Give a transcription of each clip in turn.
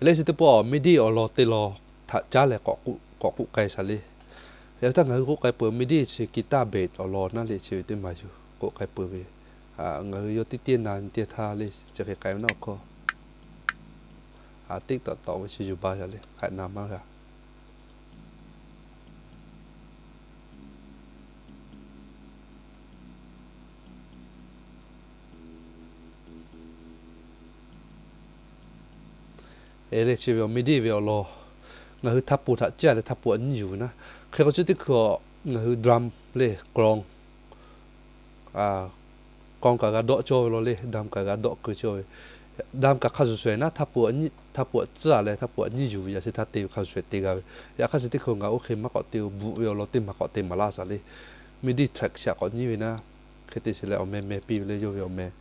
Leh chi teˇ pawˆ MIDI awˬ lawn te law htaꞈ caˉ leh k'awꞈ k'oˆ k'ai shaˍ le. Yaꞈ hk'aˇ ngaˬ hui k'oˆ k'ai peuˬ MIDI chi guitar bass awˬ lawn naˉ le chi ve teˇ maˬ yuˬ k'oˆ k'ai peuˬ ve. Ngaˬ hui yawˇ teˇ tiˉ na nyi teˇ htaˇ le chi hk'e k'ai ve naˉ awˬ hkawˇ. Teˇ tawꞈ tawꞈ ve chi yuˬ baˬ shaˍ le hk'aꞈ na maˇ g'a. Eˬ le chi ve awˬ MIDI ve awˬ lawn ngaˬ hui htaˇ po htaꞈ caˇ leh htaˇ po aꞈ nyiˇ yuˬ ve naˉ. Hk'e k'o chi teˇ hkui a ngaˬ hui drum le, gong, gong kaꞈ g'a dawˆ cawˇ ve law le, drum kaꞈ g'a dawˆ keu cawˇ ve. Drum kaꞈ hk'a shuˍ shuˍ naˉ htaˇ po aꞈ caˇ leh htaˇ po aꞈ nyiˇ yuˬ ve yaꞈ chi htaˇ te ve hk'a shuˍ shuˍ te g'a ve. Yaꞈ hk'aˇ chi teˇ hkui ngaˬ oˇ hk'e maˇ k'awꞈ te-o, bvuhꞈ ve awˬ lawn teˇ maˬ k'awꞈ te maˍ laˇ shaˍ le. MIDI track shaꞈ k'awꞈ nyiˇ ve naˉ, hk'e te shiˍ leh awˬ meh meh piˇ ve le, yawˇ ve awˬ meh,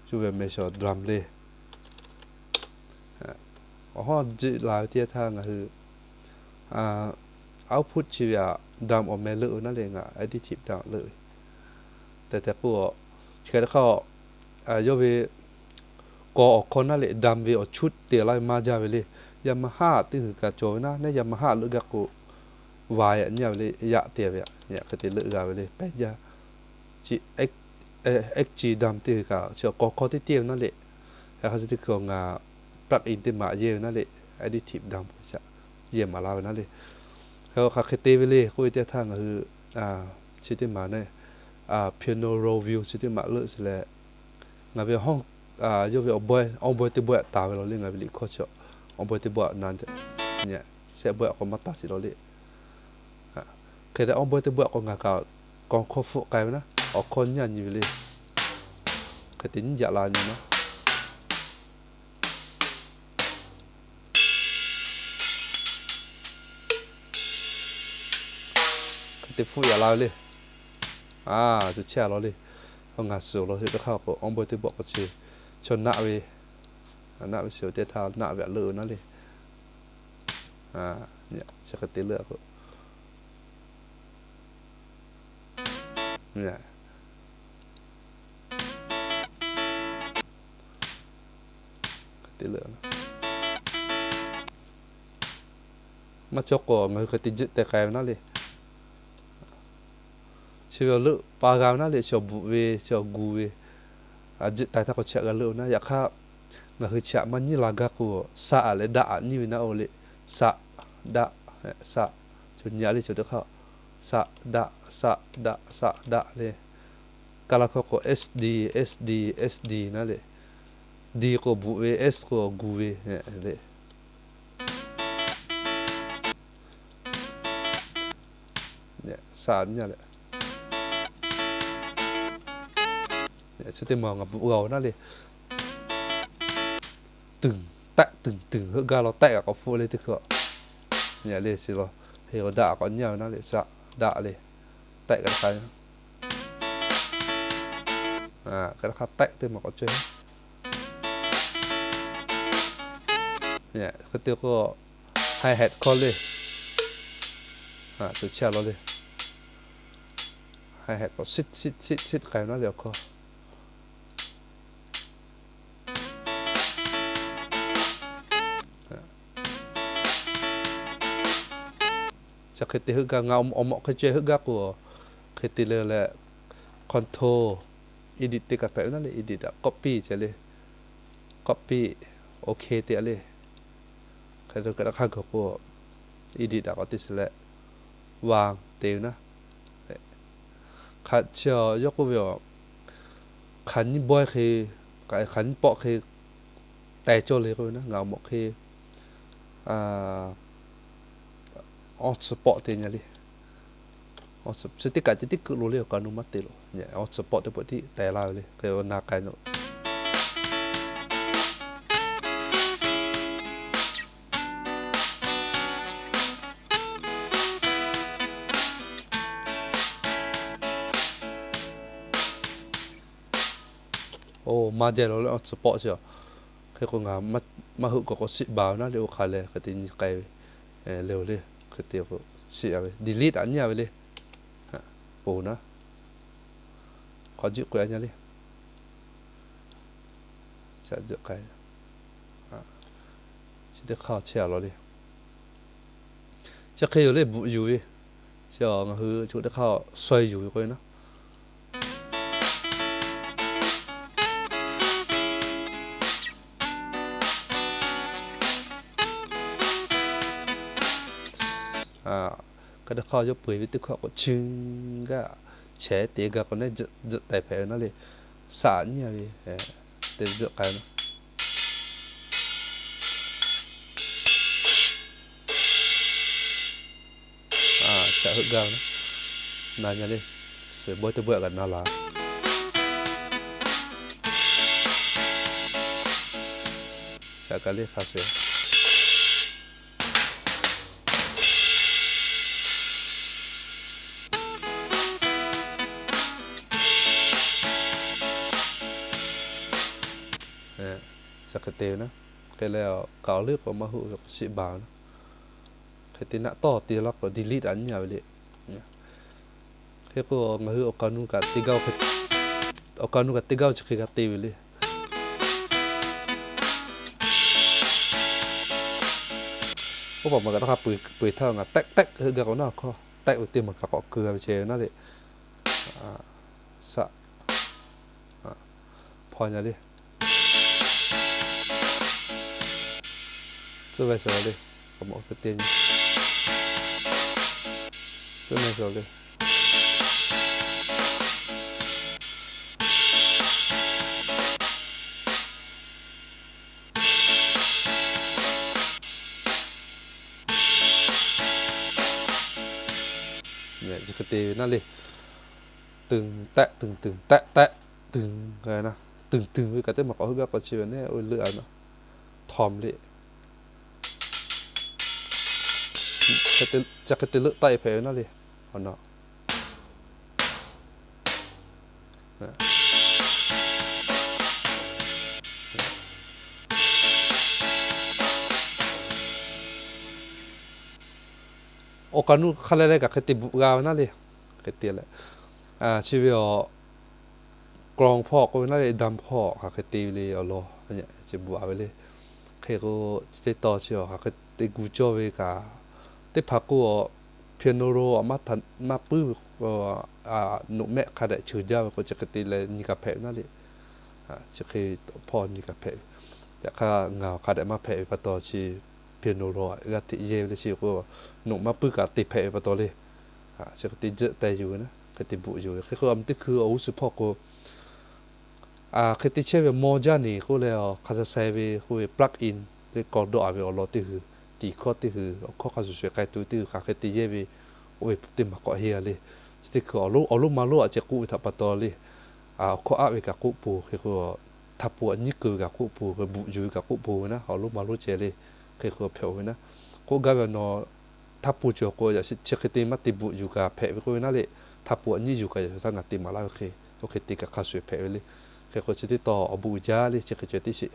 yawˇ ve awˬ meh shaˍ drum le. Awˬ hawˉ jeˆ la ve teˇ yanˇ htaˇ ngaˬ hui output chi ve aꞈ drum awˬ meh leuˆ ve naˉ le, ngaˬ Additive drum leuˆ ve. Tehꞈ tehꞈ k'o, chi hk'e te hk'aˇ, yawˇ ve k'aw awˬ hkawˇ naˉ le drum ve awˬ chuˉ te laˇ ve maˇ jaˇ ve le. Yamaha teˇ hui kaꞈ cawˬ ve naˉ, neˉ Yamaha leuˆ gaˇ k'o, wa yaꞈ nyi a ve le, yaꞈ te ve aꞈ, hk'e te leuˆ g'a ve le, pehˇ jaˇ. Chi X G drum teˇ hui kaꞈ chi awˬ k'aw hkawˇ teˇ tiˉ ve naˉ le. Yaꞈ hk'aˇ chi teˇ hkui ngaˬ plug-in teˇ maˬ yehˇ ve naˉ le, Additive drum hk'e ca yehˇ maˍ laˇ ve naˉ le. Hk'e hk'aˬ hk'e te ve le k'oˆ ve teˇ htaˇ ngaˬ hui chi teˇ maˬ ne, Piano Roll View chi teˇ maˬ leuˆ shiˍ leh, ngaˬ ve yawˇ ve awˬ bawehˇ, awˬ bawehˇ teˇ bawehˇ aꞈ taˍ ve law le, ngaˬ ve liꞈ hkawˇ chi awˬ bawehˇ teˇ bawehˇ aꞈ na, shehˆ bawehˇ aꞈ k'awꞈ maˇ taˍ shiˍ law le. Hk'e te awˬ bawehˇ teˇ bawehˇ aꞈ k'o ngaˬ kaꞈ k'aw hkawˇ hpfuhˆ k'ai ve naˉ, awˬ hkawˇ nyiˇ a nyi ve le. Hk'e te nyiˇ jaꞈ la nyi naˉ, hk'e te hpfuhˆ yaꞈ la ve le. A, tuˬ chehˇ a law le. Ngaˬ suhˍ law heˆ teˇ hk'aˇ k'o awˬ bawehˇ teˇ bawehˇ k'o chi chaw naˆ ve, naˆ ve shiˍ teˇ htaˇ naˆ ve aꞈ leuˆ ve naˉ le. Chi hk'e te leuˆ a k'o, hk'e te leuˆ maˇ cawˇ k'o ngaˬ hui hk'e te jeuˆ te k'ai ve naˉ le. Chi ve awˬ leuˆ pa g'a ve naˉ le, chi awˬ bvuhꞈ ve, chi awˬ gu ve, jeuˆ tai htaˇ k'o chi aꞈ g'a leuˆ ve naˉ. Yaꞈ hk'aˇ ngaˬ hui chi aꞈ maˇ nyiˇ la gaˇ k'o, saꞈ leh daꞈ aꞈ nyiˇ ve naˉ o le. Saꞈ, daꞈ, saꞈ, chaw nyi a le, chaw teˇ hk'aˇ, saꞈ, daꞈ, saꞈ, daꞈ, saꞈ, daꞈ le. Ka la hkawˇ k'o S D, S D, S D naˉ le. D k'o bvuhꞈ ve, S k'o gu ve le. Saꞈ nyi a le. Chi teˇ maˬ ngaˬ bvuhꞈ g'a-oˬ naˉ le. Tuˬ tehˆ tuˬ tuˬ heuˆ gaˇ law tehˆ kaꞈ k'awꞈ hpfuhˆ le teˇ hkui a. Nyi le chi law, he k'o daꞈ k'awꞈ nyi a ve naˉ le, saꞈ daꞈ le. Tehˆ kaꞈ hk'a, kaꞈ hk'a tehˆ teˇ maˬ k'awꞈ caweh. Hk'e te k'o, hi-hat hkawˇ le. Tuˬ chehˇ a law le. Hi-hat k'awꞈ siˆ siˆ siˆ siˆ k'ai ve naˉ le awˬ hkawˇ. Chi hk'e te heuˆ gaˇ, ngaˬ awˬ mawꞈ hk'e caweh heuˆ gaˇ k'o, hk'e te le leh, control, edit teˇ kaꞈ hpehꞈ ve naˉ le, edit daꞈ copy ceh le, copy, OK te a le. Hk'e te kaꞈ hk'a gaˬ k'o, edit daꞈ k'awꞈ te shiˍ leh, wa te ve naˉ. Hk'aˬ chi yawˇ k'oˆ ve a, hk'aˬ nyiˇ bawehˇ hk'e, hk'aˬ nyiˇ pawˆ hk'e teh cawˇ le k'oˆ ve naˉ, ngaˬ awˬ mawꞈ hk'e awˇ tcuh pawˆ te nya le. Chi teˇ kaꞈ ceh tiˉ keuˆ lo le, awˬ kaꞈ nu maˇ te lo. Awˇ tcuh pawˆ teˇ pawˆ tiˉ teh laˇ ve le, hk'e na k'ai na. Oˇ, maˇ jehˇ lo le, awˇ tcuh pawˆ chi a. Hk'e k'o ngaˬ maˇ heuˆ k'awꞈ k'awꞈ shiˆ baˬ ve naˉ le, oˇ hk'aˬ leh hk'e te nyi k'ai ve le, oˇ le, hk'e te k'o shiˆ a ve, delete aꞈ nyi a ve le. Ponˬ naˉ, k'awꞈ juˆ k'oꞈ a nya le. Ca juˆ k'ai, chi teˇ hk'aˇ chehˇ a law le. Chi hk'e yoˬ le, bvuhꞈ yuˬ ve. Chi ngaˬ hui chi teˇ hk'aˇ suh yuˬ ve k'o naˉ, hk'e teˇ hk'aˇ yawˇ peu eˬ ve teˇ hkawˇ k'o, chi gaˇ chehˇ te gaˇ k'o naˉ, zuhꞈ taiˍ hpehꞈ ve naˉ le. Saꞈ nyiˇ a ve te zuhꞈ k'ai naˉ, saꞈ heuˆ gaˇ ve naˉ, na nya le. Suhˍ bawehˇ teˇ bawehˇ kaꞈ na laˬ. Saꞈ kaꞈ le hk'a shuˍ chi hk'e te ve naˉ, hk'e leh kaꞈ awˬ liˇ k'o maˇ huˆ ve k'o shiˆ baˬ ve naˉ, hk'e te naˆ tawˇ te laˇ k'o delete a nyiˇ a ve le. Hk'e k'o ngaˬ hui awˬ kaˍ nu kaꞈ te gaˇ, awˬ kaˍ nu kaꞈ te gaˇ chi hk'e g'a te ve le. Oˇ paˍ maˬ kaꞈ hk'a peu eˬ htaˇ ngaˬ tehˆ tehˆ heuˆ gaˇ k'o naˉ, awˬ hkawˇ tehˆ ve teˇ maˬ kaꞈ k'awꞈ keu g'a ve ceh ve naˉ le. Saꞈ hpaw nya le. Tcuhˉ ve sha le, k'awꞈ mawꞈ k'oˆ teˇ nyi, tcuhˉ ve sha le. Chi hk'e te ve naˉ le. Tuˬ tehˆ tuˬ tuˬ tehˆ tehˆ tuˬ, tuˬ tuˬ ve kaꞈ teˇ maˬ k'awꞈ heuˆ gaˇ k'o chi ve neˉ oˇ leuˆ a naˉ, htaw le. Chi hk'e te leuˆ taˆ e hpehꞈ ve naˉ le. Awˬ na awˬ kaˍ nu hk'a leh leh kaꞈ hk'e te bvuhꞈ g'a ve naˉ le. Hk'e te leh, chi ve awˬ กลอง hpawˇ k'oˆ ve naˉ le, drum hpawˇ hk'aˬ hk'e te ve le awˬ lawn, chi bvuhꞈ a ve le. Hk'e k'o chi teˇ tawn chi awˬ hk'aˬ hk'e te gu cawˇ ve kaꞈ, teˇ hpaˍ k'o piano lo maˇ puiˉ ve, noꞈ mehˆ hk'a dehꞈ cheuˬ jaˇ ve k'o chi hk'e te leh nyi kaꞈ hpehꞈ ve naˉ le. Chi hk'e hpawˇ nyi kaꞈ hpehꞈ ve. Yaꞈ hk'aˇ ngaˬ awˬ hk'a dehꞈ maˇ hpehꞈ ve pa taw chi piano lo g'a hteꞈ yehˇ ve le chi k'o, noꞈ maˇ puiˉ kaꞈ te hpehꞈ ve pa taw le. Chi hk'e te zuhꞈ taiˍ yuˬ ve naˉ, hk'e te bvuhꞈ yuˬ ve. Hk'e k'o a mvuh teˇ hkui awˬ g'uˇ suhˍ hpawˇ k'o, hk'e te chehˇ ve mawˇ jaˇ neˬ k'oˆ leh, hk'a sha sai ve k'oˆ ve plug-in le k'aw dawˆ a ve awˬ lawn teˇ hui, tiˍ hkawˇ teˇ hui, awˬ hkawˇ hk'a shuˍ shuˍ k'ai tuˬ teˇ hui hk'aˬ hk'e te yehˇ ve, oˇ ve teˇ maˬ k'awꞈ henˇ a le. Chi teˇ hkui awˬ lonˉ maˇ lonˉ a ceh k'oˆ ve htaꞈ pa taw le, awˬ hkawˇ aˆ ve kaꞈ k'oˆ pon, hk'e k'o htaˇ po a nyiˉ keu ve kaꞈ k'oˆ pon, bvuhꞈ yuˬ ve kaꞈ k'oˆ pon ve naˉ, awˬ lonˉ maˇ lonˉ ceh le. Hk'e k'o hpehꞈ ve naˉ, k'oˆ gaˇ ve awˬ naw htaˇ po cawˬ k'o, yaꞈ chi hk'e te maˇ te bvuhꞈ yuˬ kaꞈ hpehꞈ ve k'oˆ ve naˉ le. Htaˇ po a nyiˉ yuˬ kaꞈ yaꞈ htaˇ ngaˬ te maˍ laˇ ve hk'e, oˇ hk'e te kaꞈ hk'a shuˍ hpehꞈ ve le. Hk'e k'o chi teˇ tawn awˬ bon uiˍ jaˇ le, chi hk'e cawˬ tiˉ sheˍ.